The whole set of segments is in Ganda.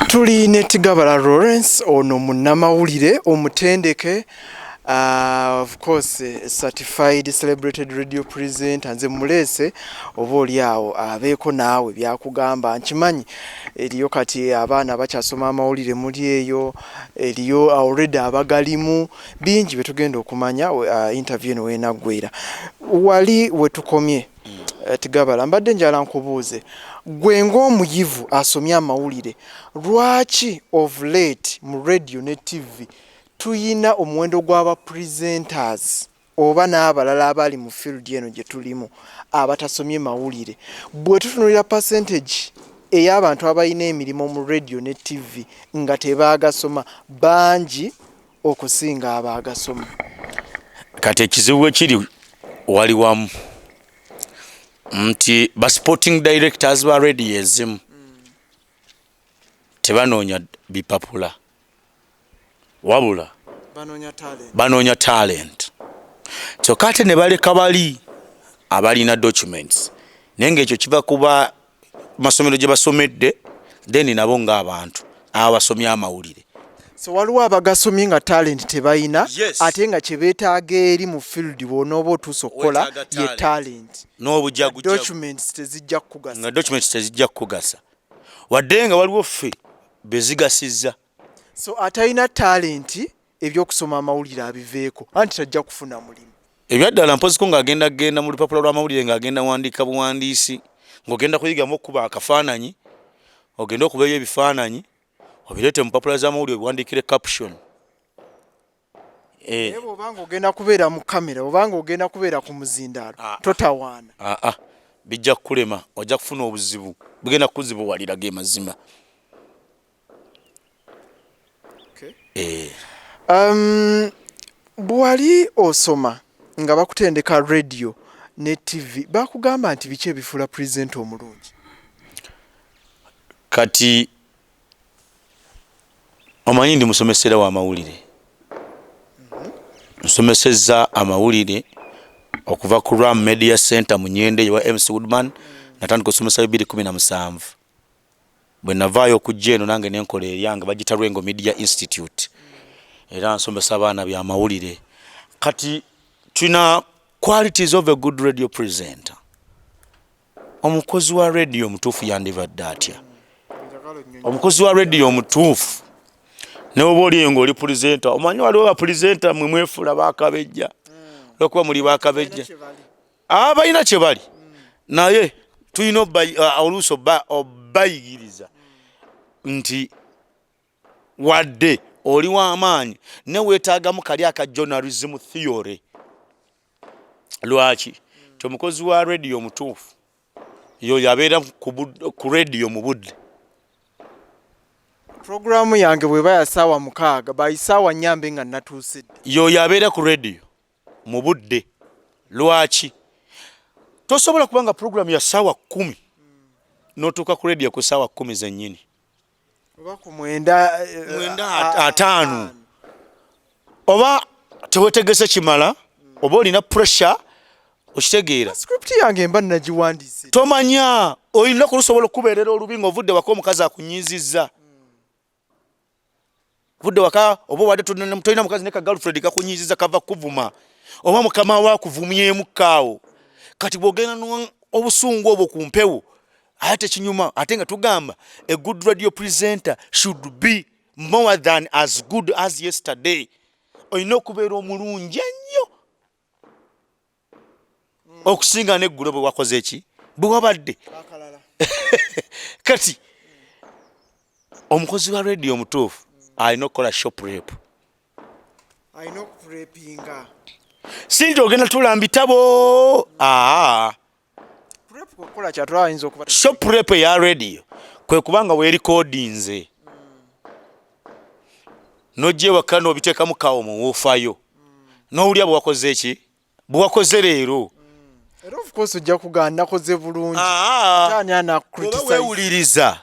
Tuli ne Tigabala Lawrence, ono munnamawulire omutendeke, of course certified celebrated radio presenter. Nze muleese oba oli awo abeeko naawe byakugamba. Nkimanyi eriyo kati abaana bakyasoma amawulire, muli eyo eriyo already abagalimu, bingi byetugenda okumanya interview eno wenaggwera. Wali wetukomye, Tigabala, mbadde njala nkubuuze gwe ng'omuyivu asomye amawulire, lwaki of late mu radio ne TV tuyina omuwendo gw'aba presenters oba n'abalala abali mu field eno gye tulimu abatasomye mawulire? Bwe tutunulira percentage ey'abantu abalina emirimu mu radio ne TV nga tebaagasoma, bangi okusinga abaagasoma. Kati ekizibu ekiri wali wamu nti ba sporting directors ba radio ezimu tebanoonya bipapula, wabula banoonya talent, kyokka ate ne baleka bali abalina documents. Naye ngaekyo kiva kuba masomero gye basomedde, then nabo ng'abantu abasomye amawulire. So waliwo abagasomye nga talent tebalina, ate nga kyebeetaaga eri mu field bw'onooba otuuse okukola ye talent. N'obujagujagu. Documents tezijja kukugasa. Nga documents tezijja kukugasa, wadde nga waliwo ffe bezigasizza. So atalina talent, ebyokusoma amawulire abiveeko, anti tajja kufuna mulimu. Ebyaddala, mpoziko ng'agenda genda mu lupapula lw'amawulire ng'agenda wandiika buwandiisi, ng'ogenda kuyigamu okuba akafaananyi, ogende okubaeyo ebifaananyi obireete mu mpapula z'amawulire obiwandiikire caption. Naye bw'obanga ogenda kubeera mu kamera, obanga ogenda kubeera ku muzindaalo, totawaana. Aa, bijja kukulema, ojja kufuna obuzibu, bugenda kukuzibuwalira, ge mazima. Bw'wali osoma nga bakutendeka radio ne TV, bakugamba nti biki ebifuula presenter omulungi? Kati omanyi ndi musomesera w'amawulire, nsomesezza amawulire okuva ku Ram Media Center mu Nyende ewa MC Woodman. Natandika okusomesa 2017. Bwe navaayo okujja eno, nange nenkola eryange, bagita Lwengo Media Institute, era nsomesa abaana byamawulire. Kati tulina qualities of a good radio presenter. Omukozi wa radio omutuufu yandibadde atya? Omukozi wa radio omutuufu, newoba oli eyo ngaoli presenter, omanyi waliwo bapresenter mwe mwefula bakabejja olwokuba muli bakabejja, abalina kye bali, naye tulina oluusi obayigiriza nti wadde oli w'amaanyi, ne weetaagamu kali aka journalism theory. Lwaki ti omukozi wa radio omutuufu yoyo abeera ku radio mu budde? Puroguramu yange bweba ya saawa 6, by saawa 4 mbe nga natuuse dde. Yoyo abeera ku radio mu budde. Lwaki tosobola kuba nga puroguramu ya saawa 10 n'otuuka ku radio ku saawa 10 zennyini? Oba ku 9. 9:50, oba tewetegese kimala, oba olina pressure, okitegeera? Script yange mba nagiwandiise. Tomanya olina kulusobola okubeerera olubi ng'ovudde waka, omukazi akunyizizza, vudde waka, oba obadde tolina mukazi ne ka girlfriend kakunyiziza, kava kuvuma, oba mukama we akuvumyemu kaawo. Kati bw'ogenda obusungu obwo ku mpewo, ate tekinyuma. Ate nga tugamba a good radio presenter should be more than as good as yesterday. Olina okubeera omulungi ennyo okusinga neggulo bwe wakoze eki, bwe wabadde. Kati omukozi wa radio omutuufu alina okukola show prep. Alina okuprepinga. Si nti ogenda tula mbitabo, aa. Prep okukola kyatulaba ayinza okuba. Show prep eya radio kwe kubanga weerikodinze, nojja ewaka n'obiteekamu kawo muwuufayo, n'owulira bwe wakoze eki, bwe wakoze leero. Era of course ojja kugaa nakoze bulungi. Aa. Ate ani Oba anacriticize? Weewuliriza,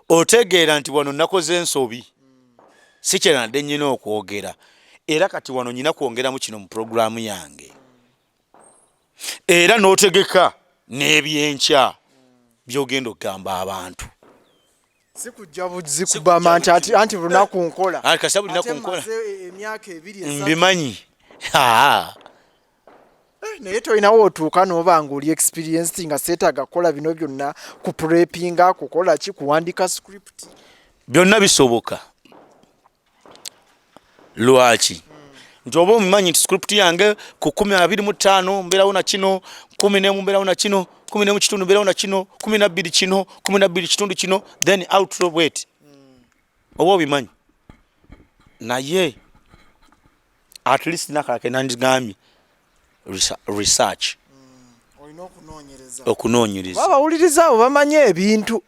otegeera nti wano nakoze ensobi, si kyenadde nyina okwogera, era kati wano nyina kwongeramu kino mu puroguramu yange. Era n'otegeka n'ebyenkya byogenda okugamba abantu. Si kujja buzi kubama nti anti lunaku nkola. Anti kasita buli lunaku nkola. Emyaka ebiri esatu. Mbimanyi. Naye tolinawo otuuka n'oba nga oli experienced nga seetaaga kukola bino byonna, ku prepinga, kukola ki, kuwandika script. Byonna bisoboka. Lwaki? Nti oba omumanyi nti script yange ku 25 mbeerawo na kino, 11 mbeerawo na kino, 11 kitundu mbeerawo na kino, 12 kino, 12 kitundu kino, then outro bweti. Oba obimanyi. Naye at least nakalala ke nandigambye research. Olina okunoonyereza. Okunoonyereza. Babawuliriza abo bamanyi ebintu.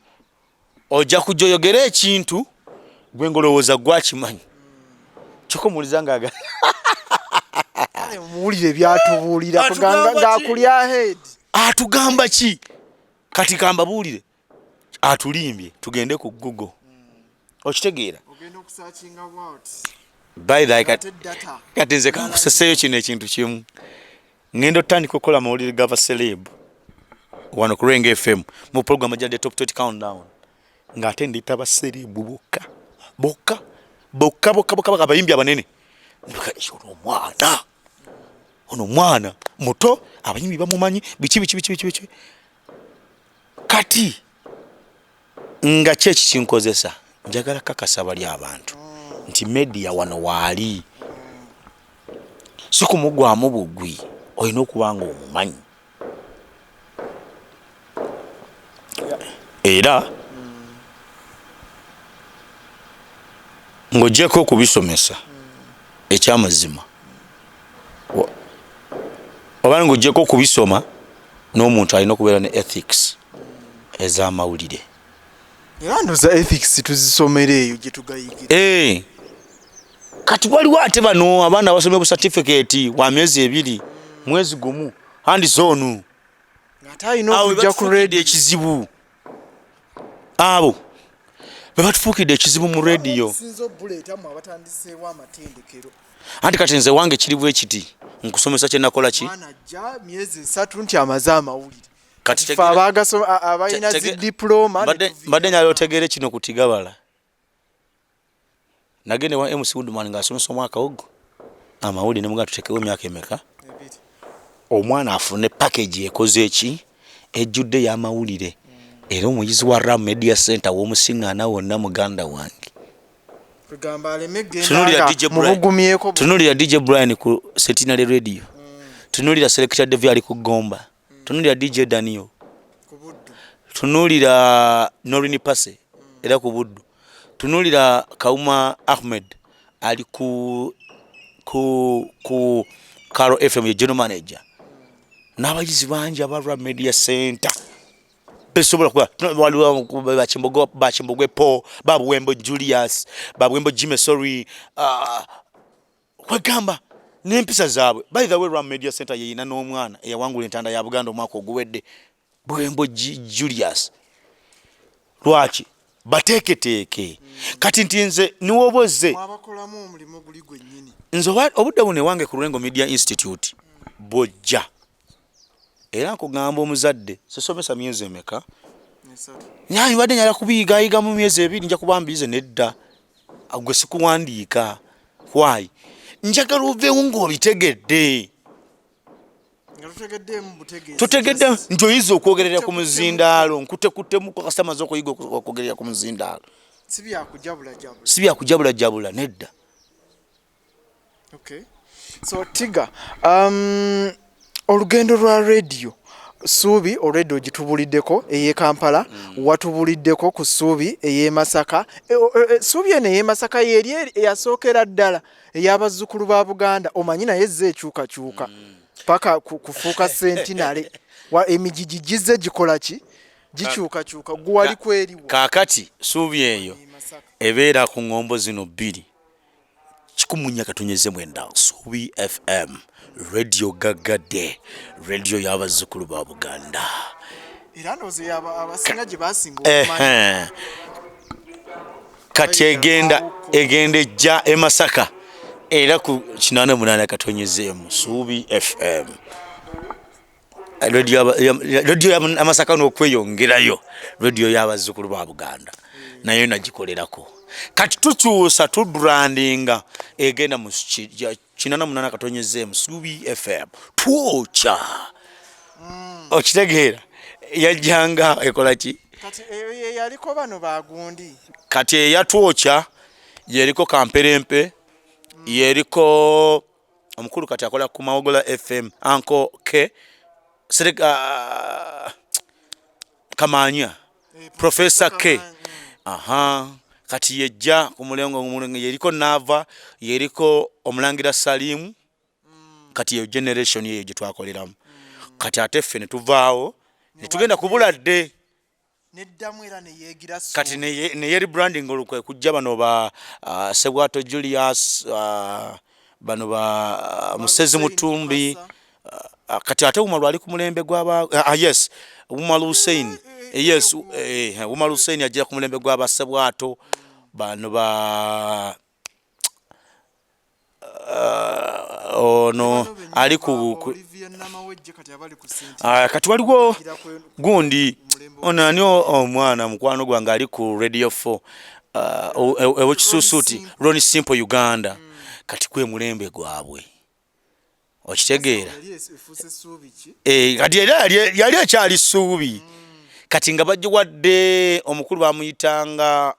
Ojja kujja oyogere ekintu gwe ng'olowooza gwakimanyi, kyokka omuwuliza ng'aga Kale muwulire byatubuulira. Atugamba ki? Ng'akuli ahead. Atugamba ki? Kati kambabuulire, atulimbye. Tugende ku Google, okitegeera? Ogenda okusearchinga what? By the way, kati, Ate data. Kati nze kankuseseeyo kino ekintu kimu. Ngenda otandika okukola amawulire g'aba celeb wano ku Lwengo FM mu program gya The Top 20 Countdown, ng'ate ndiyita ba celeb bokka bokka bokka bokka bokka, abayimbi abanene. Ono omwana, ono omwana muto, abayimbi bamumanyi, biki biki biki biki biki. Kati nga ki eki kinkozesa, njagala kakasa bali abantu nti media wano waali si kumugwamu bugwi, olina okuba nga omumanyi. Era ng'ogyeko okubisomesa ekyamazima, oba ng'ogyeko okubisoma, n'omuntu alina okubeera ne ethics ez'amawulire. Era ndoza ethics tuzisomera eyo gye tugayigira. Eh. Kati waliwo ate bano abaana abasomye bu certificate wa myezi 2, mwezi 1, hands on. Ng'ate alina Abo okujja ku bebatufuukidde radio. ekizibu, abo bebatufuukidde ekizibu mu radio. Sinza obuleetamu abatandiseewo amatendekero. Anti kati nze wange kiri bwe kiti, nkusomesa kye nakola ki. Mwana ajja myezi 3 nti amaze amawulire. Kati fe abalina zi diploma. Mbadde njagala otegeere kino ku Tigabala. Nagenda wa MC Woodman ng'asomesa omwaka ogwo amawulire, ne mugamba tutekewo emyaka emeka omwana afune package ekoze eki ejjudde y'amawulire. Era omuyizi wa Ram Media Center w'omusiŋŋaana wonna, muganda wange. Kugamba aleme Tunuulira genda DJ Brian. mubugumyeko. Tunuulira DJ Brian ku Centenary Radio, tunuulira Selector Devi ali ku Gomba, tunuulira DJ Daniel, ku Buddu. Tunuulira Norin Pase era ku Buddu, tunuulira Kauma Ahmed ali ku Caro FM, ye general manager, n'abayizi bangi aba Ram Media Center besobola kuba. Waliwo Bakimbogwe Paul, Babuwembo Julius, Babuwembo Jimmy, sorry, kwegamba n'empisa zaabwe. By the way, Ram Media Center yeyina n'omwana eyawangula entanda ya Buganda omwaka oguwedde, Buwembo Julius. Lwaki bateeketeeke? Kati nti nze niwoba ozze Mwabakolamu omulimu guli gwennyini. Nze obudde buno ewange ku Lwengo Media Institute bwojja, era nkugamba omuzadde, sisomesa myezi emeka. 3. Nyayi badde njala kubiyigayiga mu myezi 2, nja kuba mbize. Nedda, gwe sikuwandiika. Why? Njagala oveewo ng'obitegedde. Nga tutegeddeemu butegeezi. Tutegedde nti oyinza okwogerera ku muzindaalo, nkutekuttemu kasita maze okuyiga okwogerera ku muzindaalo. Si byakujabulajabula. Si byakujabulajabula, nedda. Okay. So Tiga, olugendo lwa radio Suubi olwedde ogitubuliddeko ey'e Kampala, watubuliddeko ku Suubi ey'e Masaka. Suubi eno ey'e Masaka yeeri eyasookera ddala ey'abazzukulu ba Buganda, omanyi naye ezze ekyukakyuka paka kufuuka Centenary. Emigigi gizze gikola ki, gikyukakyuka. Gwe wali kweriwa? Kaakati Suubi eyo E Masaka. Ebeera ku ŋŋombo zino bbiri 104.9, Suubi FM, radio gaggadde, radio y'abazzukulu ba Buganda. Era ndowooza eyo abasinga gye basinga okumanya. Ehe. Kati egenda ejja e Masaka era ku 88.1, Suubi FM, radio y'Amasaka, n'okweyongerayo radio y'abazzukulu ba Buganda. Nayo nagikolerako. Kati tukyusa, tubrandinga, egenda mu 88.0 Suubi FM. Twokya, okitegeera? Yajjanga ekola ki? Kati eyo ye yaliko bano bagundi. Kati eyatwokya yeriko Kamperempe, yeriko omukulu kati akola ku Mawogola FM, Anko K Sereka, Kamanya, Professor K. Aha, kati yejja ku mulengo, omulengo yeriko Nava, yeriko Omulangira Salimu. Kati eyo generation eyo gye twakoleramu. Kati ate ffe ne tuvaawo ne tugenda ku Buladde. Neddamu era neyeegira. Kati neye rebranding olukwe kujja bano ba Sebwato Julius, bano ba Musezi Mutumbi. Kati ate Umar ali ku mulembe gwaba, yes, Umar Hussein, yes, Umar Hussein ajja ku mulembe gwaba Sebwato, bano ba ono ali ku kati waliwo gundi ono ani, omwana mukwano gwange ali ku Radio 4, ewekisusuuti, Ron Simple Uganda. Kati kwe mulembe gwabwe, okitegeera? Kati era yali ekyali Ssuubi. Kati nga bagiwadde omukulu bamuyitanga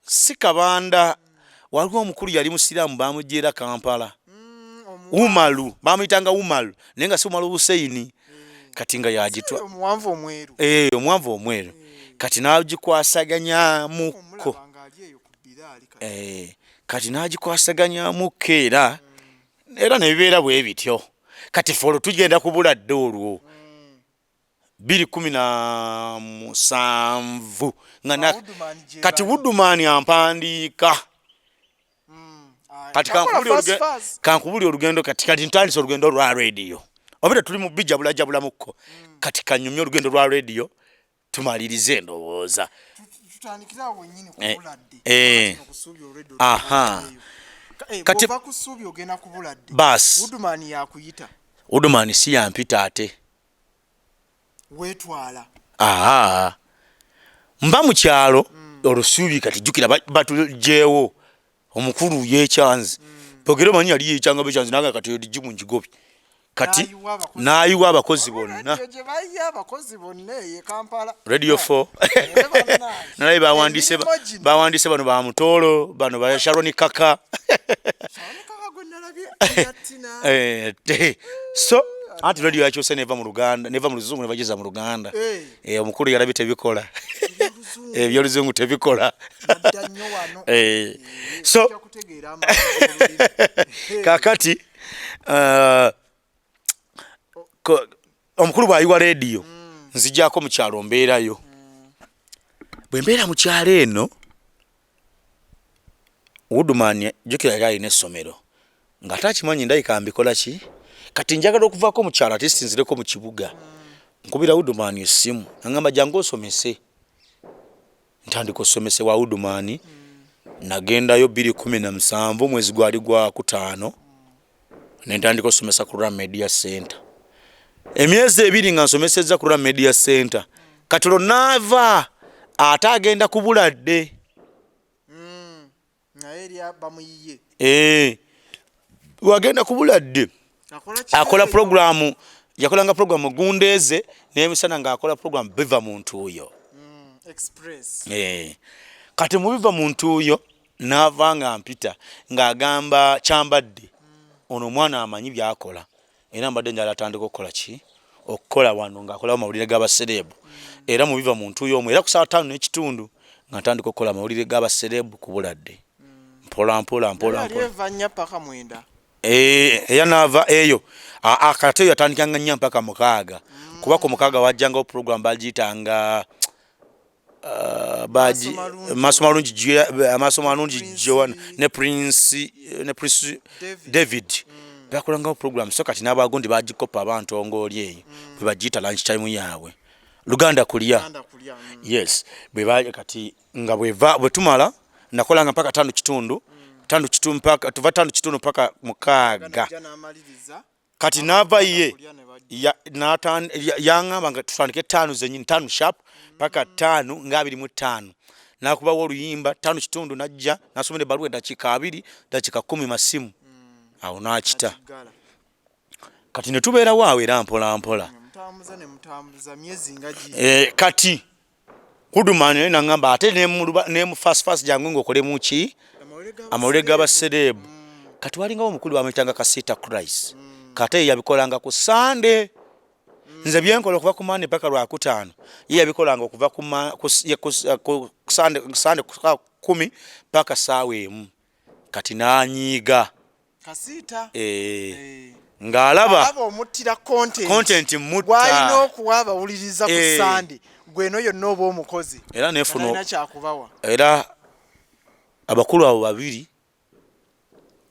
si Kabanda, waliwo omukulu yali musiraamu, bamujeera Kampala, Umalu, bamuyitanga Umalu, naye nga si Umalu Huseini. Kati nga yagitwa omuwanvu omweru. Omuwanvu omweru. Kati n'agikwasaganyamuko. Kati n'agikwasaganyamuko era nebibeera bwe bityo. Kati fe olwo tugenda kubula dde olwo 217 nga kati Woodman ampandiika. Kati kankubuli olugendo. Kati ntandise olugendo lwa radio, oba tuli mu bijabulajabulamuko. Kati kanyumye olugendo lwa radio, tumalirize endowooza. Aha. Kati bas Woodman yakuyita? Woodman si yampita ate. Weetwala? Aa, mba mu kyalo olusuubi. Kati jjukira batugyewo omukulu yekyanzi pogere, omanyi yali yekyanga bekyanzi nange. Kati edijimu ngigobi, kati n'ayiwa abakozi bonna. Radio 4 nalaye bawandise, bawandise bano ba Mutoolo, bano ba Sharon Kaka. So anti radio yakyuse neva mu Luganda, neva mu Luzungu nebagiza mu Luganda. Omukulu yalabye tebikola, ebyoluzungu tebikola. So kakati omukulu bw'ayiwa rediyo, nzijako mu kyalo, mbeerayo. Bwe mbeera mu kyalo eno, Woodman, jjukira yali alina essomero ng'ate akimanyi ndayika mbikola ki. Kati njagala okuvaako mu kyalo, ate sinzireko mu kibuga. Nkubira Woodman essimu, agamba, "Jangu osomese." Ntandika osomese wa Woodman. Nagendayo 217, mwezi gwali gwa kutaano, nentandika osomesa ku Ram Media Center. Emyezi 2 nga nsomesezza ku Ram Media Center. Kati olwo naava ate agenda ku Buladde. Naye eri bamuyiye. Wagenda ku Buladde akola programu, yakolanga programu Gundeeze n'emisana, ng'akola programu Biva mu Ntuuyo. Kati mu Biva mu Ntuuyo n'ava nga mpita ng'agamba kyambadde ono omwana amanyi byakola, era mbadde njala atandika okukola ki, okukola wano ng'akolawo amawulire g'abasereebu. Era mu Biva mu Ntuuyo omwo, era ku saa 5:30 nga ntandika okukola amawulire g'abasereebu ku Buladde, mpola mpola mpola mpola. Eva 4 paka 9. Era naava eyo. Kati eyo yatandikanga 4 mpaka 6, kuba ku 6 wajjangawo program bagiyitanga Maaso Malungi, Maaso Malungi Joan ne Prince David bakolangawo program. So kati n'abagundi bagikopa abantongooli eyo bwe bagiyita lunch time yaabwe, Luganda Kulya. Yes, bwe kati nga bweva bwe tumala nakolanga mpaka 5:15, 5:15 mpaka tuva 5:15 mpaka 6. Kati n'ava ye yaŋŋamba nga tutandike 5 zennyini, 5 sharp paka 5:25, nakubawo oluyimba 5:15, najja nasomera ebbaluwa eddakiika 2, dakiika 10 masimu awo n'akita. Kati ne tubeerawo awo era mpola mpola. Kati Woodman naye naŋŋamba ate nemu fast fast jangu ng'okolemu ki amawulire g'abasereebu. Kati walingawo omukulu bamuyitanga Kasiita Christ, kate ye yabikolanga ku Sande. Nze byenkola okuva ku Mande paka Lwakutaano, ye yabikolanga okuva ku Sande 10 paka saawa 1. Kati n'anyiiga Kasiita ng'alaba omuttira content content mutta gwalina okuwa abawuliriza ku Sande gweno yonna oba omukozi era nefuna kyakubawa. Era abakulu abo babiri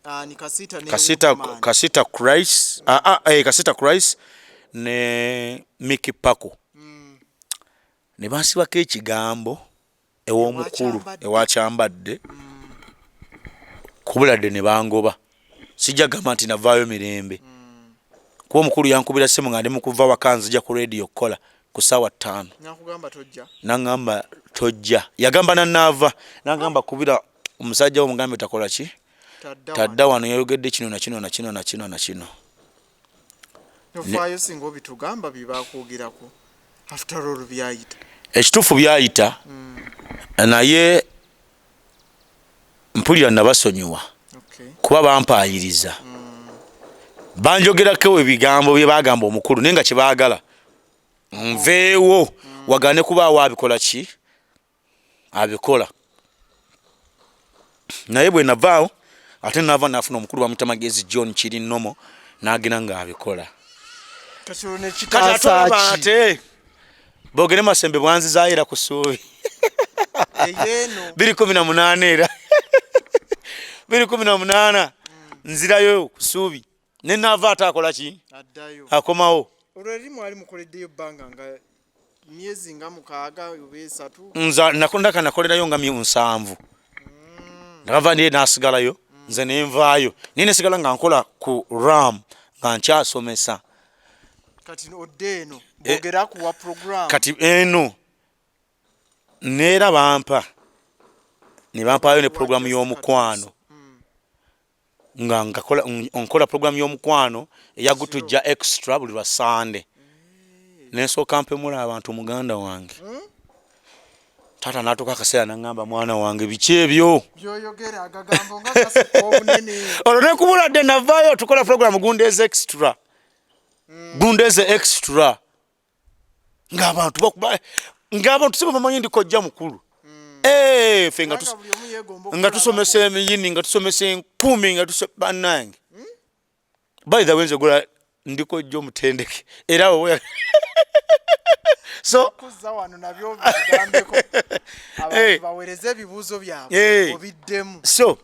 ani Kasiita ne Kasiita Christ, Kasiita Christ ne Mickey Paco ne bansibako ekigambo ew'omukulu ewakyambadde kubuladde ne bangoba. Sijja gamba nti navaayo mirembe, kuba omukulu yankubira simu nga ndi mu kuva waka nzija ku radio okukola ku ssaawa 5, naŋŋamba tojja. Yagamba nanaava naŋŋamba kubira omusajja wo mugambe takola ki, tadda wano, yayogedde kino na kino na kino na kino na kino. Ofaayo singa obitugamba bye bakwogerako, after all byayita. Ekituufu byayita, naye mpulira nabasonyiwa kuba bampaayiriza, banjogerako ebigambo bye bagamba omukulu, naye nga kyebaagala nveewo wagane kubaawo abikola ki abikola. Naye bwe navaawo ate nava nafuna omukulu bamuyita Magezi John Kirinomo, n'agenda ng'abikola. Kati ate olaba ate boogere Masembe bwanzizaayo era ku ssuubi 2018, era 2018 nzirayo ku ssuubi ne naava ate akola ki akomawo. Olwo eri mwali mukoleddeyo ebbanga nga myezi nga 6 oba 3? Nza ndaka nakolerayo nga 7, nakava ndiye nasigalayo nze nenvaayo, naye nesigala nga nkola ku RAM nga nkyasomesa. Kati odde eno boogera kuwa program. Kati eno neera bampa ne bampaayo ne programu y'omukwano nga nkola programu y'omukwano eya Gutujja Extra buli lwa Sande. Nensooka mpemula abantu muganda wange. Taata n'atuuka akaseera n'aŋŋamba, mwana wange biki ebyo byoyogera, agagambo nga gasukka obunene. Olwo nekubuladde navaayo tukola programu Gundeeze Extra, Gundeeze Extra, ng'abantu bakuba, ng'abantu si bamanyi ndi kojja mukulu. Ffe nga tusomesa emiyini, nga tusomesa enkumi, nga bannange. By the way, nze gula ndi kojja omutendeke era wowe so kuzza wano nabyo bigambeko abantu baweereze ebibuuzo byabwe obiddemu. So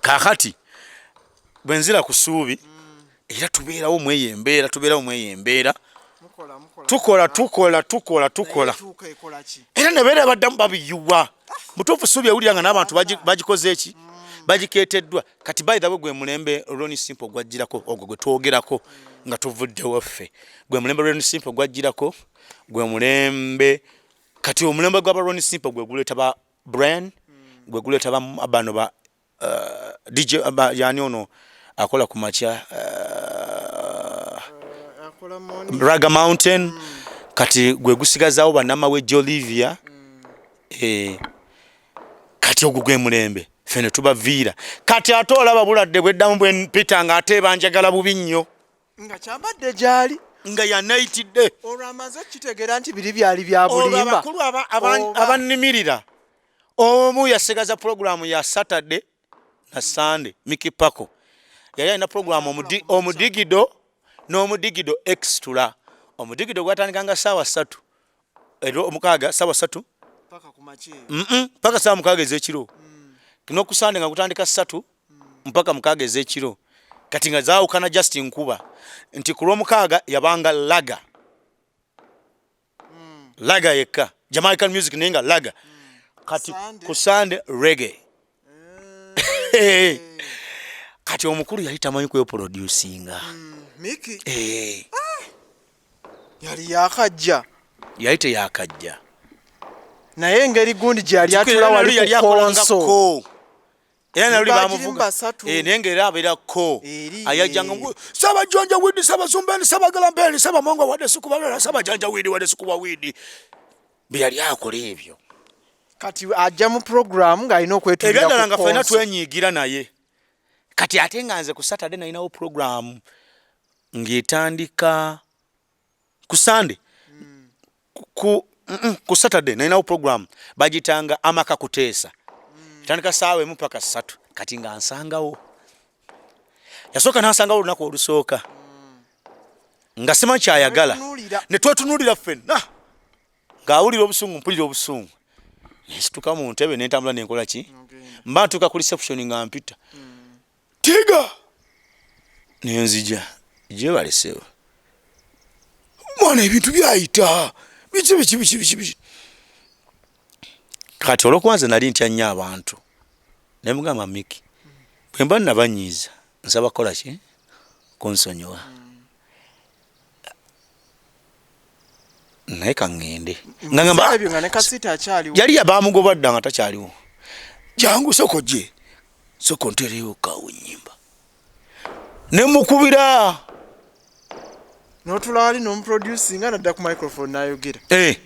kaakati bwe nzira ku ssuubi era tubeerawo mweyo embeera, tubeerawo mweyo embeera, tukola tukola tukola tukola era ne beera baddamu babiyuwa. Mutuufu ssuubi ewulira nga n'abantu bagikoze eki bagikeeteddwa. Kati by the way, gwe mulembe Ronnie Simple gwajjirako, ogwo gwe twogerako nga tuvuddewo ffe, gwe mulembe Ronnie Simple gwajjirako, gwe mulembe. Kati omulembe gw'aba Ronnie Simple gwe guleeta ba Brian, gwe guleeta bano ba DJ yani ono akola ku makya, Raga Mountain. Kati gwe gusigazaawo bannamawe Jolivia. Kati ogwo gwe mulembe ffe ne tubaviira. Kati ate olaba buladde bweddamu bwempita nga ate banjagala bubi nnyo. Nga kyambadde gyali nga yanayitidde. Olwo amaze okukitegeera nti biri byali bya bulimba. Abakulu abannimirira omu yasigaza pulogulaamu ya Saturday na Sunday. Mickey Paco yali alina pulogulaamu omudigido n'omudigido extra. Omudigido gwatandikanga ssaawa 3 era omukaaga ssaawa 3 paka ssaawa 6 ez'ekiro, n'okusande nga gutandika 3 mpaka 6 ez'ekiro. Kati nga zaawukana just nkuba nti ku lwomukaaga yabanga laga laga yekka Jamaican music, naye nga laga. Kati ku Sande reggae. Kati omukulu yali tamanyi kweproducinga. Miki Eh, yali yakajja. Yali teyakajja. Naye engeri gundi gye yali atula wali yali ku console. akolangako era naluli Bagirimu bamuvuga. basatu. Eh, naye ngaera abeera ko Eri, ayajjanga eh. Sabajanja widi, sabazumbeni, sabagalambeni, sabamongo wadde sikubalala, sabajanja widi wadde sikuba widi, bye yali akola ebyo. Kati ajja mu program ng'alina okwetulira Ebyaddala ku nga ffenna console. twenyiigira, naye kati ate nga nze ku Saturday nalinawo program ng'etandika ku Sunday, ku Saturday nalinawo program bagitanga Amaka Kuteesa, etandika saawa 1 paka 3. Kati nga nsangawo, yasooka nansangawo olunaku olusooka nga simanyi kyayagala. Twetunuulira. Ne twetunuulira ffenna, ng'awulira obusungu, mpulira obusungu, nensituka mu ntebe nentambula nenkola ki, mba ntuuka ku reception nga mpita Tiga, nenzija gyebalesewo, mwana ebintu byayita biki biki biki biki biki. Kati olwokuba nze nali ntya nnyo abantu, nemugamba, "Miki, bwe mba nabanyiiza nsaba kukola ki, kunsonyiwa, naye kaŋŋende." Nga ngamba, Mu biseera ebyo nga ne Kasiita akyaliwo. Yali yabamugoba dda nga takyaliwo. "Jangu soko gye soko ntereyo kawo ennyimba," nemukubira. N'otula wali n'omuproducinga, nadda ku microphone n'ayogera. Eh,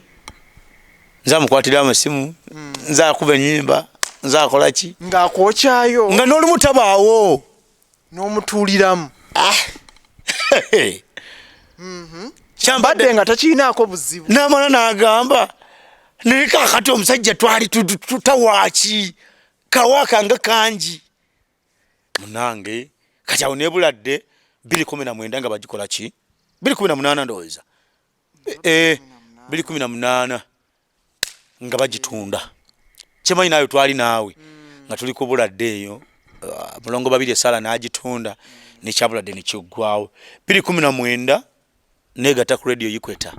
nze amukwatira amasimu, nze akuba ennyimba, nze akola ki. Ng'akwokyayo. Nga n'olumu tabaawo. N'omutuuliramu. Kyambadde Mbadde nga takirinaako buzibu. N'amala n'agamba, "Naye kakati omusajja twali tutawaaki kawaaka nga kangi munange." Kati awo nebuladde 219 nga bagikola ki, 218 ndowooza, 218 nga bagitunda. Kyemanyi naawe twali naawe nga tuli ku Buladde eyo, mulongo babiri esaala n'agitunda nekyabulwadde nekiggwawo. 219 negatta ku Radio Equator.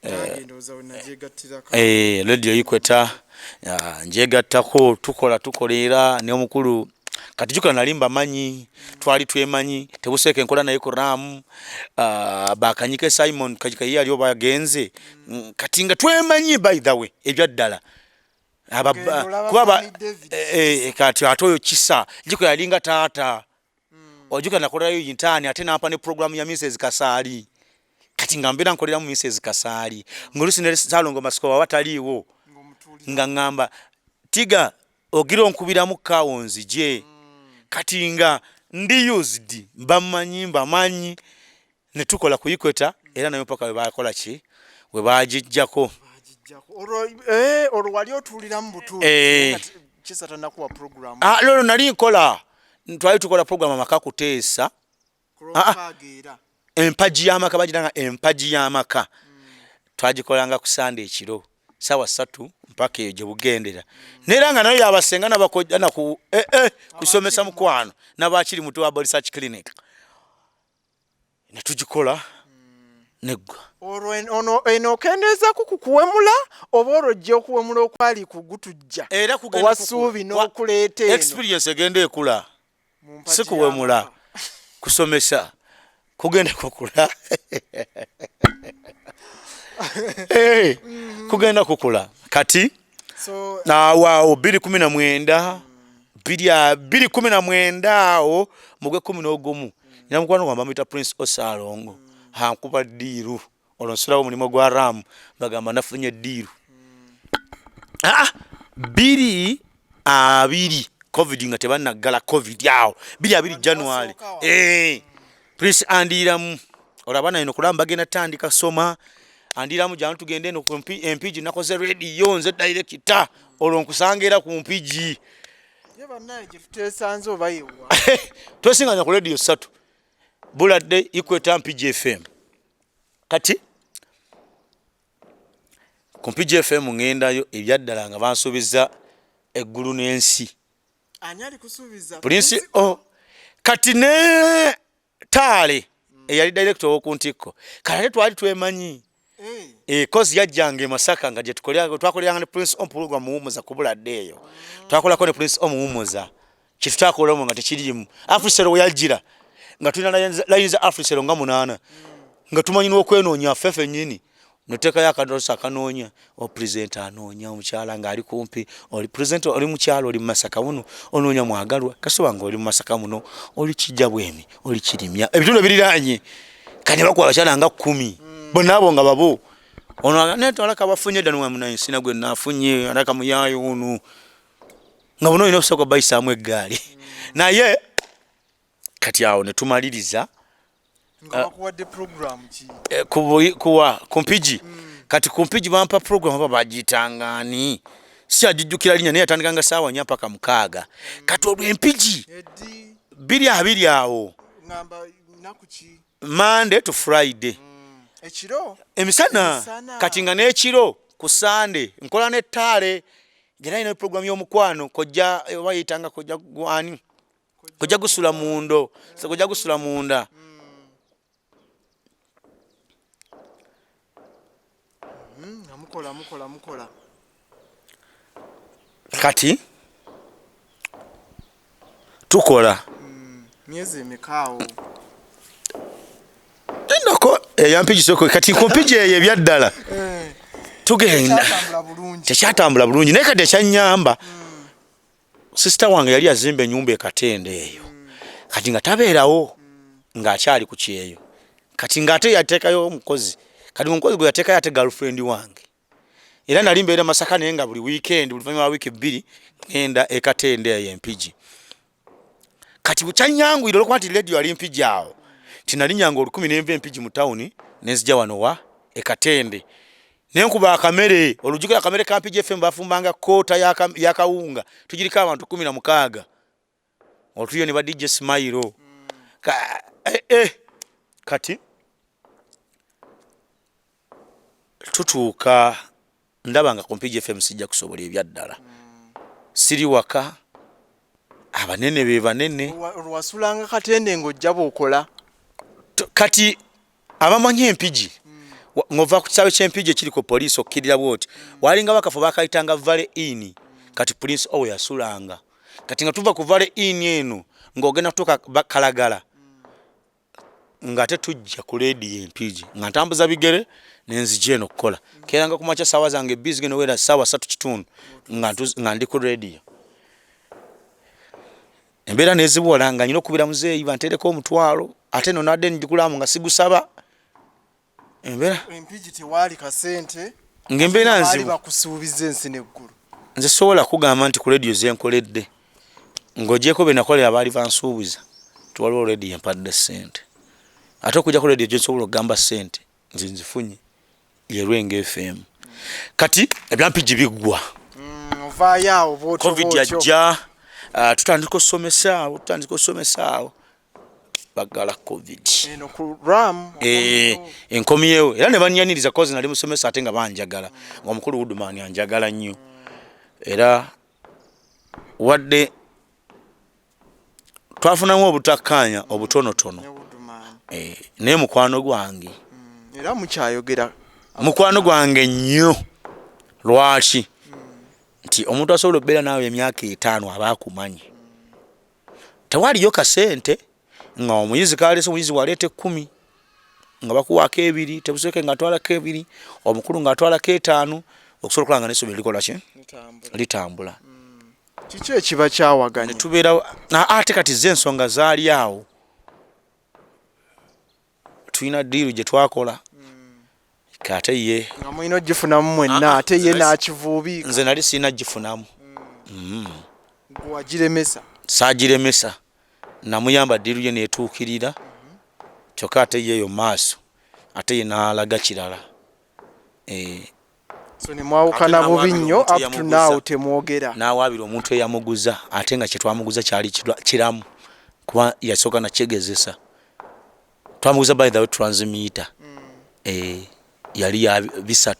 Nange ndowooza we nagyegattirako. Eh, Radio Equator njegattako, tukola tukola era n'omukulu. Kati jukira nali mbamanyi, twali twemanyi, tebuseeka enkola naye ku Ram, bakanyike Simon Kajika ye yali oba agenze. Kati nga twemanyi, by the way, ebyaddala. Genda olaba Kuba Mwami David. Kati ate oyo Kisa jiko yalinga taata, ojuka nakolerayo intern, ate nampa ne program ya Mrs Kasaali. Kati nga mbeera nkoleramu Mrs Kasaali, ng'oluusi ne Saalongo Masiko waba taliiwo, Ng'omutuulira. nga ŋŋamba, "Tiga, ogira onkubiramu kaawo nzije." Kati nga ndi used, mbamanyi mbamanyi, ne tukola ku Equator era nayo paka we bakola ki, we bagijjako. Bagijjako. Olwo olwo wali otuuliramu butuuzi nga Kisa tannakuwa program. Ah, lolo nali nkola, twali tukola program Amaka Kuteesa. Ku Lwomukaaga era. Empagi y'amaka, bagiranga Empagi y'amaka. Twagikolanga ku Sande ekiro saawa 3 mpaka eyo gye bugendera, neera nga nayo yabasenga nabakojja naku kusomesa mukwano nabakiri muto wa research clinic, ne tugikola neggwa. Olwo ono eno okendeezaku ku kuwemula oba olwo ojja okuwemula okwali kugutujja Era kugenda owa Ssuubi n'okuleeta eno Experience egenda ekula. Mu mpagi Si kuwemula, y'amaka. kusomesa kugenda kukula. Kugenda kukula kati. So Awo 219, 219 awo mugwe 11, nina mukwano gwange bamuyita Prince Osalongo, ankuba deal. Olwo nsulawo omulimu gwa Ram, bagamba nafunye deal. 2020, COVID nga tebannaggala, COVID awo 2020 January. Wasooka wa. Prince andiiramu, olwo abaana eno kulaba bagenda tandika soma, andiiramu, "Jangu tugende eno ku Empigi, nakoze radio, nze director." Olwo nkusanga era ku Mpigi. Ye bannaye gye tuteesanze oba yewa? Twesinganya ku radio ssatu: Buladde, Equator, Mpigi FM. Kati ku Mpigi FM ŋŋendayo, ebyaddala nga bansuubiza eggulu n'ensi. Ani ali kusuubiza? Prince o kati ne Taale eyali director ow'oku ntikko. Kale ate twali twemanyi. Kozi yajjanga e Masaka nga gye twakoleranga ne Prince Omuwumuza ku Buladde eyo. Twakolako ne Prince Omuwumuza. Kyetutakolamu nga tekiriimu. Africell we yajjira nga tulina layini za Africell nga 8, nga tumanyi n'okwenoonya ffe ffennyini, noteekayo akadoosa akanoonya opulezidenti, anoonya omukyala ng'ali kumpi. Oli pulezidenti, oli mukyalo, oli mu Masaka muno, onoonya mwagalwa. Kasoba nga oli mu Masaka muno, oli kijja bwemi, oli Kirimya, ebitundu ebiriraanye. Kati bakuwa abakyala nga 10, bonna abo nga babo. Ono netwalaka bafunye dda nwamunaye, sina gwe nafunye, alaka muyaayo ono nga bona olina okusooka bayisaamu eggaali. Naye kati awo ne tumaliriza. Nga bakuwadde program ki? Kuwa ku Mpigi. Kati ku Mpigi bampa program oba bagiyitangani, sikyagijjukira linnya, naye yatandikanga saawa 4 paka 6. Kati olwo Empigi Eddi? 2020 awo. Ngamba nnaku ki? Monday to Friday. Ekiro? Emisana. Emisana. Kati nga n'ekiro ku Sande nkola n'ettaale gera ina program y'omukwano, kojja oba yitanga kojja gwani, kojja gusula mundo, so kojja gusula munda. Nga mukola, mukola, mukola. Kati tukola. Myezi emeka awo? Endako eyampigi soko. Kati ku Mpigi eyo ebyaddala tugenda. Kyatambula bulungi? Tekyatambula bulungi, naye kati ekyanyamba, sister wange yali yazimba enyumba ekatende eyo. Kati nga tabeerawo, ng'akyali ku kyeyo. Kati ng'ate yateekayo omukozi. Kati omukozi gwe yateekayo ate girlfriend wange. Era nali mbeera Masaka, naye nga buli weekend, buli luvannyuma lwa wiiki 2, ngenda ekatende eyo Empigi. Kati kyanyanguyira olwokuba nti radio yali Mpigi awo, nti nalinyanga 1000 nenva Empigi mu tawuni nenzija wano wa ekatende, nenkuba akamere. Olujjukira akamere ka Mpigi FM? Bafumbanga koota y'akawunga, tugiriko abantu 16, otuyo ne ba DJ Smile. Kati tutuuka ndaba nga ku Mpigi FM sijja kusobola ebyaddala, siri waka, abanene be banene. Olwasulanga Katende ng'ojja bw'okola? Kati abamanyi Empigi, ng'ova ku kisaawe ky'Empigi ekiri ku poliisi, okkirira bwoti, walinga bakafo bakayitanga Valley Inn. Kati Prince Owe yasulanga. Kati nga tuva ku Valley Inn eno ng'ogenda kutuuka Kalagala, ng'ate tujja ku leediyo Empigi, nga ntambuza bigere nenzija eno okukola. Keranga ku makya saawa zange ebbiri zigenda owera saawa 3:15 nga ndi ku leediyo. Embeera nezibuwala nga nyina okubira muzeeyi bantereko 500, ate no nadde njikulamu nga sigusaba. Embeera Empigi tewaali kasente. Ng'embeera Baali nzibu. bakusuubiza ensi n'eggulu. Nze sobola kugamba nti ku rediyo zenkoledde, ng'ogyeko be nakolera baali bansuubiza, tiwaliwo rediyo empadde ssente. Ate okujja ku rediyo gyensobola okugamba ssente nze nzifunye ye Lwengo FM. Kati ebyampigi biggwa. Ovaayo awo bwotyo Covid bwotyo. yajja. Tutandika okusomesa awo, tutandika okusomesa awo, bagala Covid. Eno ku Ram? Enkomyewo era ne banyaniriza 'cause nali musomesa ate nga banjagala, nga omukulu Woodman anjagala nnyo. Era wadde twafunamu obutakkaanya obutonotono, Ne Woodman. Naye mukwano gwange. Era mukyayogera? Mukwano gwange nnyo. Lwaki? Nti omuntu asobola okubeera naawe emyaka 50 aba akumanyi. Tewaliyo kasente nga omuyizi kalese, omuyizi waleeta 10 nga bakuwaako 2, tebuseke nga atwalako 2, omukulu ng'atwalako 5, okusobola okulaba nga n'essomero likola ki? Litambula. Litambula. Kiki ekiba kyawaganya? Netubeerawo ate kati ze ensonga zaali awo, tulina deal gye twakola, kate ye Nga mulina ogifunamu mwenna, ate ye n'akivuubiika. Nze nali sirina gifunamu. Gwe wagiremesa? Saagiremesa, namuyamba deal ye neetuukirira. Kyokka ate ye eyo maaso ate ye n'alaga kirala. So ne mwawukana Ate bubi n'awaabira nnyo? omuntu Up to eyamuguza. now temwogera? N'awaabira omuntu eyamuguza, ate nga kyetwamuguza kyali kiramu, kuba yasooka nakyegezesa. Twamuguza, by the way, transmitter yali ya 300.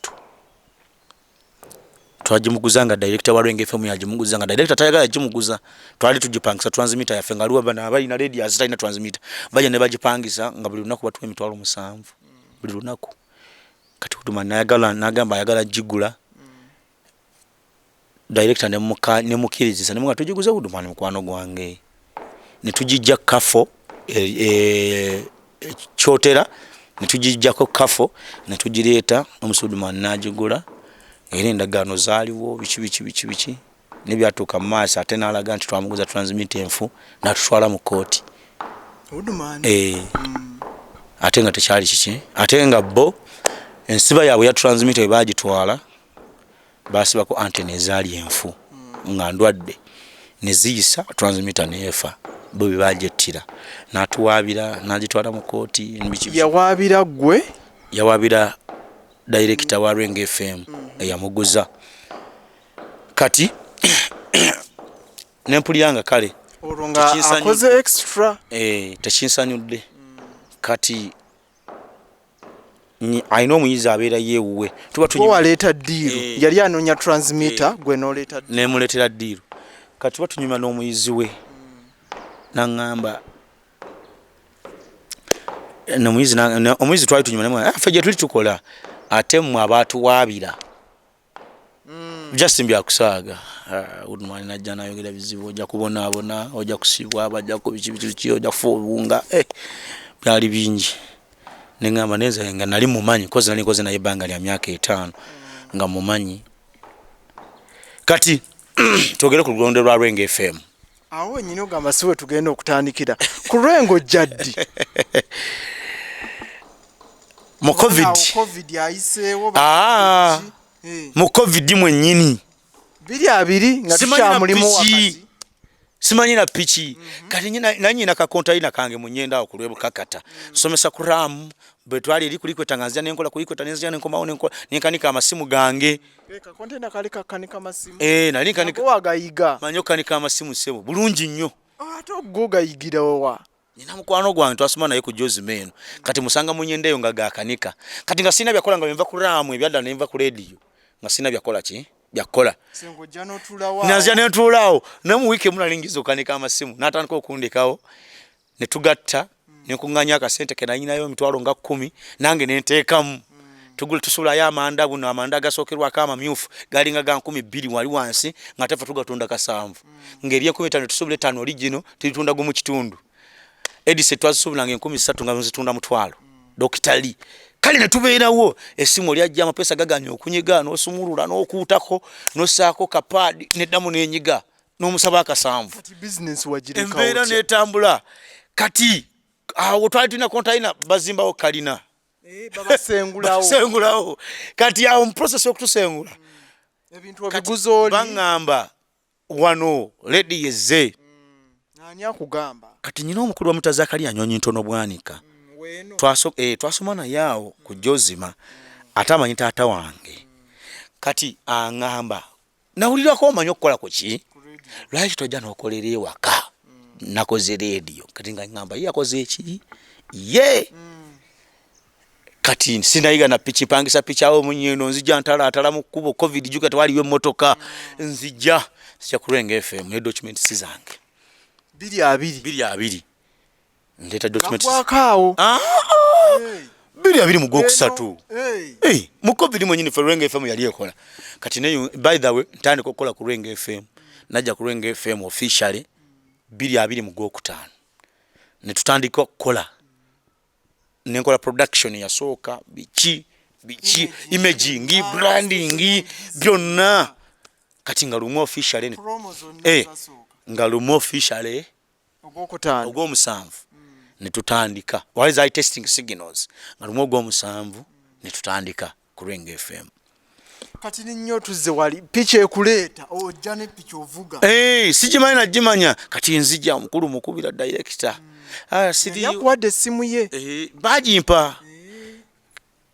Twagimuguza nga director wa Lwengo FM yagimuguza, nga director tayagala gimuguza. Twali tugipangisa transmitter yaffe, nga aliwo bano abalina radio azitalina transmitter, bajja ne bagipangisa, nga buli lunaku batuwa 70,000 buli lunaku. Kati Woodman nayagala, nagamba ayagala gigula. Director nemukirizisa, nemuga tugiguze Woodman mukwano gwange, netugijja kafo Kyotera, netugijjako kafo netugireeta omusi Woodman nagigula. Era endagaano zaaliwo, biki biki biki biki, nebyatuuka mu maaso ate nalaga nti twamuguza transmitter enfu, natutwala mu kooti. Woodman. Eh, ate nga tekyali kiki, ate nga bo ensiba yaabwe ya transmitter bwe bagitwala basibako antena ezaali enfu nga ndwadde, neziyisa transmitter neefa, bo bye bagyettira, natuwaabira, nagitwala mu kooti, biki biki. Yawaabira gwe? Yawabira director wa Lwengo FM eyamuguza. Kati nempulira nga kale olwo nga tekinsanyudde. Akoze extra. Eh, tekinsanyudde. Kati alina omuyizi abeera yeewuwe, tuba gwe waleeta deal. Eh. Yali anoonya transmitter, gwe noleeta deal. Nemuleetera deal. Kati tuba tunyumya n'omuyizi we, naŋŋamba nomuyizi omuyizi twali tunyumya namugamba, "Ah, ffe gye tuli tukola, ate mmwe abaatuwaabira just mbyakusaaga." Ah, Woodman najja nayogera bizibu, ojja kubonaabona, ojja kusibwa, bajja ku biki biki biki, ojja kufa obuwunga. Eh, byali bingi. Neŋŋamba nenze nga nali mumanyi, kozi nali nkoze naye ebbanga lya myaka 5 nga mumanyi. Kati twogere ku lugondo lwa Lwengo FM. Awo wenyini ogamba si we tugenda okutandikira ku Lwengo jaddi? Mu COVID. Awo COVID ayiseewo. Ah. Eh, mu COVID mwennyini. 2020 nga Simanyi na tukyamulimu piki. wakati. Simanyi na piki. Kati nanyina kakontayina kange munyenda awo ku lwebukakata, nsomesa ku Ram bwe twali eri kulikweta, nga nzija nenkola kulikweta, nenzija nenkomawo nenkola nenkanika amasimu gange. Eh, kakontena kali kakanika masimu? Eh, nali nkanika. Ago wagayiga? Manyi okukanika amasimu, ssebo, bulungi nnyo. Ate ogwo gayigira wa? Nina mukwano gwange twasoma naye ku Josima eno, kati musanga munyenda eyo nga gakanika. Kati nga sirina byakola, nga bwenva ku Ram ebyaddala nenva ku rediyo nga sirina byakola ki byakukola. Senga ojja n'otuulawo. Nazija nentuulaawo, naye mu wiiki emu nali ngiza okukanika amasimu, n'atandika okundekawo, ne tugatta, nenkuŋŋaanya akasente ke nalinayo emitwalo nga 10, nange nenteekamu, tugula tusulayo amanda. Buno amanda agasookerwako amamyufu galinga ga 2000 wali wansi, nga tefe tugatunda 700, ng'eri 5000 tusobola 5 oli gino turitunda gumu kitundu. Edise twazisuubulanga 3000, nga nzitunda 500. Dokitali kale ne tubeerawo, essimu oli ajja, amapeesa gaganya okunyiga, n'osumulula n'okuutako n'ossaako kapaadi neddamu n'enyiga, n'omusaba 7. Kati bizinesi wagireka embeera otya? Netambula. Kati awo twali tulina kontayina, bazimbawo kalina. Eh, babasengulawo. Basengulawo. Kati awo mu process y'okutusengula, ebintu obiguza oli. Baŋŋamba wano ledi yezze. Ani akugamba? Kati nyina omukulu bamuta Zakaliya Nyonyi Ntono Bwanika. Weeno. Twasoma naye awo ku Jozima, ate amanyi taata wange. Kati aŋŋamba, nawulirako omanyi okukola ku ki, lwaki tojja n'okolera ewaka? Nakoze rediyo. Kati nga ŋŋamba ye yakoze eki ye. Kati sinayiga na piki, mpangisa piki awo munyeno, nzija ntalaatala mu kkubo. COVID, juka tewaliyo emmotoka. Nzija ku Lwengo FM ne documents zange. 2020? 2020 ndeeta documents. Gagwako awo? Ah, Hey. 2020 mu gw'okusatu. Hey. Hey, mu COVID mwenyini ffe Lwengo FM yali ekola. Kati neyo, by the way, ntandika okukola ku Lwengo FM, najja ku Lwengo FM officially 2020 mu gwokutaano, ne tutandika okukola, nenkola production yasooka, biki biki, imaging, branding, byonna. Kati nga lumu officially Promo zonna Eh. zasooka. Nga lumu officially Ogwokutaano. Ogwomusanvu ne tutandika. Wali zaali testing signals, nga lumu ogwomusanvu ne tutandika ku Lwengo FM. Kati nnyo tuzze wali piki ekuleeta, ojja ne piki ovuga? Hey, sigimanyi nagimanya. Kati nzija, omukulu mukubira, director, ah, siri Yakuwadde essimu ye? Eh, bagimpa.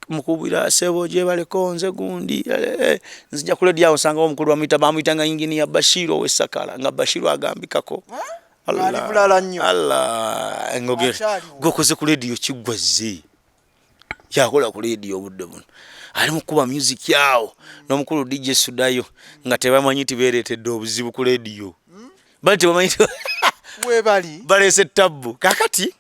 Mukubira, sebo gyebaleko, nze gundi, nzija ku lediyo awo, nsangawo omukulu bamuyita, bamuyitanga Inginiya Bashiru ow'Essakala, nga Bashiru agambikako. Ali bulala nnyo. Allah, ngogera Akyaliwo. gwokoze ku lediyo kiggwazze yakola ku lediyo obudde buno ali mukuba music awo n'omukulu DJ Sudayo, nga tebamanyi nti beereetedde obuzibu ku lediyo, bali tebamanyi nti Webali. Baleese tabbu. Kakati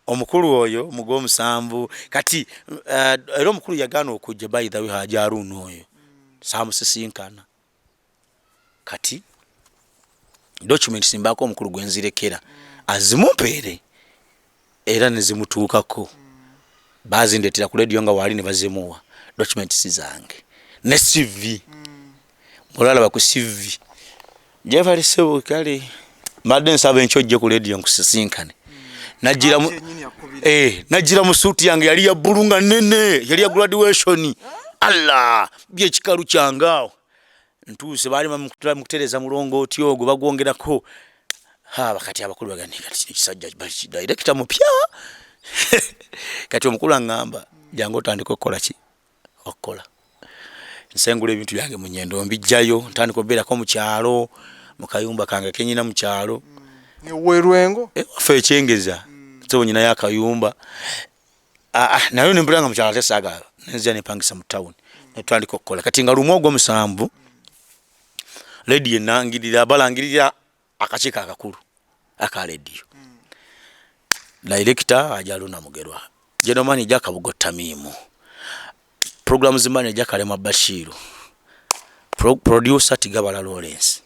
omukulu oyo mugwomusanvu kati era omukulu yagaana okujja. By the way, Haji Aruna oyo. Samusisinkana. Kati documents mbaako omukulu gwenzirekera azimumpeere era nezimutuukako. Bazindetera ku radio nga waali ne bazimuwa documents zange ne CV. Olwalaba ku CV, "Jevali sebo, kale mbadde nsaba enkyo ojje ku radio nkusisinkane." Najira mu suuti yange, yali ya bbulu nga nene, yali ya graduation. Allah, byekikalu kyange awo ntuuse, baali mukutereza mulongooti ogwo bagwongerako. Haba kati abakulu bagani, kati kino ekisajja director mupya. Kati omukulu aŋŋamba, "Jangu otandika okukola ki, okukola." Nsengula ebintu byange mu Nyendo, mbijjayo, ntandika obeerako mu kyalo, mu kayumba kange kenyina mu kyalo. Werwengo? Waffe ekyengeza sebo nyinayo akayumba. Naye nempulira nga mukyalo ate saagala, nenzija nempangisa mu town, netutandika okukola. Kati nga lumu ogwomusanvu lediyo enangirira, balangirira akakiiko akakulu aka lediyo, director Ajaluna Mugerwa, general manager Kabugo Tamimu, programs manager Kalema Bashiru, producer Tigabala Lawrence.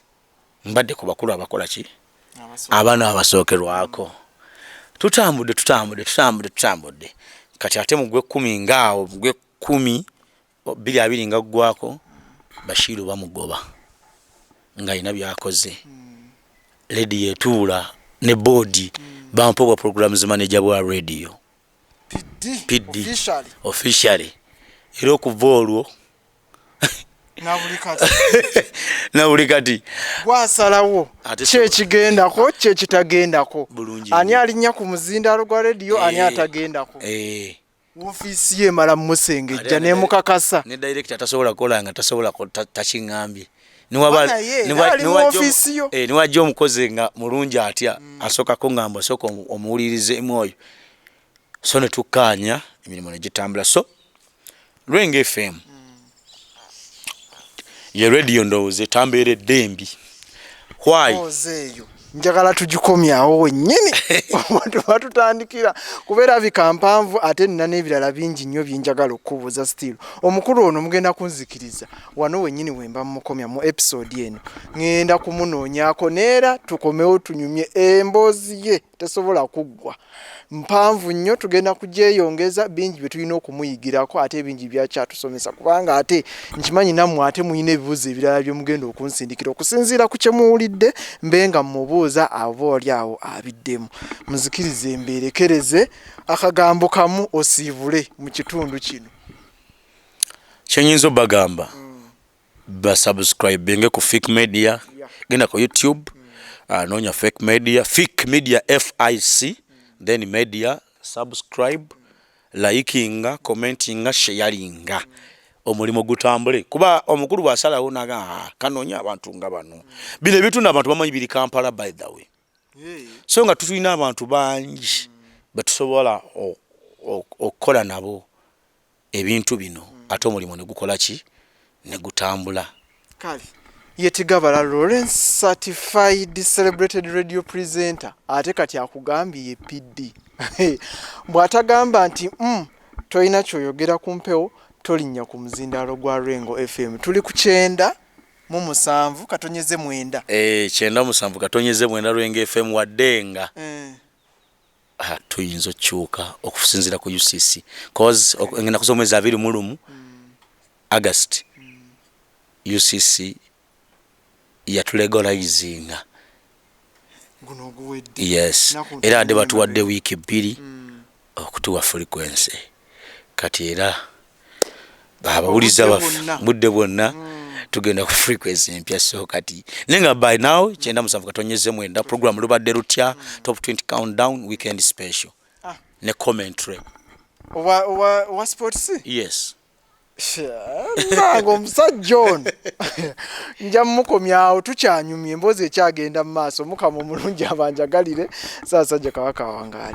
Mbadde ku bakulu abakola ki, abaana abasookerwako. Tutambudde, tutambudde, tutambudde, tutambudde. Kati ate mu gwekumi ngaawo, mu gwekumi 2020 nga ggwako, Bashiru bamugoba ng'alina byakoze. Lediyo etuula ne board, bampa obwa programs manager bwa radio. PD. PD. Officially. Officially. Era okuva olwo nabuli kati. Nabuli kati. Gwasalawo Ate kyekigendako, kyekitagendako. Bulungi Ani nnyo. alinnya ku muzindaalo gwa rediyo, ani atagendako. Ofiisi ye emala mumusengejja nemukakasa. Ne director tasobola kukola nga tasobola takiŋŋambye. Naye era ali mu ofiisi yo. Niwajja omukozi nga mulungi atya, asookako ngamba, osooka omuwulirizeemu oyo. So ne tukkaanya, emirimu ne gitambula. So Lwengo FM ye radio ndowooza etambeeredde embi. Why? Oze eyo njagala tugikomyawo wennyini tuba tutandikira, kubeera bika mpanvu, ate nina n'ebirala bingi nnyo byenjagala okukubuuza. Still omukulu ono mugenda kunzikiriza wano wennyini wemba mumukomya mu episode eno. Ŋŋenda kumunoonyaako neera tukomewo tunyumye. Emboozi ye tesobola kuggwa, mpanvu nnyo, tugenda kugyeyongeza. Bingi bye tulina okumuyigirako, ate bingi byakyatusomesa, kubanga ate nkimanyi nammwe ate mulina ebibuuzo ebirala byemugenda okunsindikira okusinziira ku kye muwulidde, mbe nga mmubuuza, aba oli awo abiddemu. Muzikirize mbeerekereze akagambo kamu osiibule mu kitundu kino. Kyenyinza obagamba, basubscribinge ku Fik Media. Genda ku YouTube, noonya Fik Media, Fik Media, FIC, then Media. Subscribe, likinga, commentinga, sharinga, omulimu gutambule, kuba omukulu bwasalawo naga, "Ah, kanoonya abantu nga bano." Bino ebitunda abantu bamanyi biri Kampala, by the way. So nga tutulina abantu bangi betusobola okukola nabo ebintu bino, ate omulimu ne gukola ki, ne gutambula. Kale ye Tigabala Lawrence, certified celebrated radio presenter, ate kati akugambye ye PD. Bw'atagamba nti tolina kyoyogera ku mpewo, tolinnya ku muzindaalo gwa Lwengo FM. Tuli ku 97.9. 97.9 Lwengo FM, wadde nga tuyinza okukyuka okusinziira ku UCC, cause ngenda kuza omwezi 21 August, UCC yatulegalizinga. Guno oguwedde? Yes. Naku Era adde ntono. Batuwadde wiiki 2 okutuwa frequency. Kati era abawuliza Obudde baffe, bwonna. budde bwonna tugenda ku frequency empya. So kati naye nga by now 97.9, program lubadde lutya, top 20 countdown, weekend special ne commentary. Owa sports? Yes. Nange omusajja ono nja mumukomyawo, tukyanyumya, emboozi ekyagenda mu maaso. Mukama omulungi abanjagalire. Ssaabasajja Kabaka awangaale.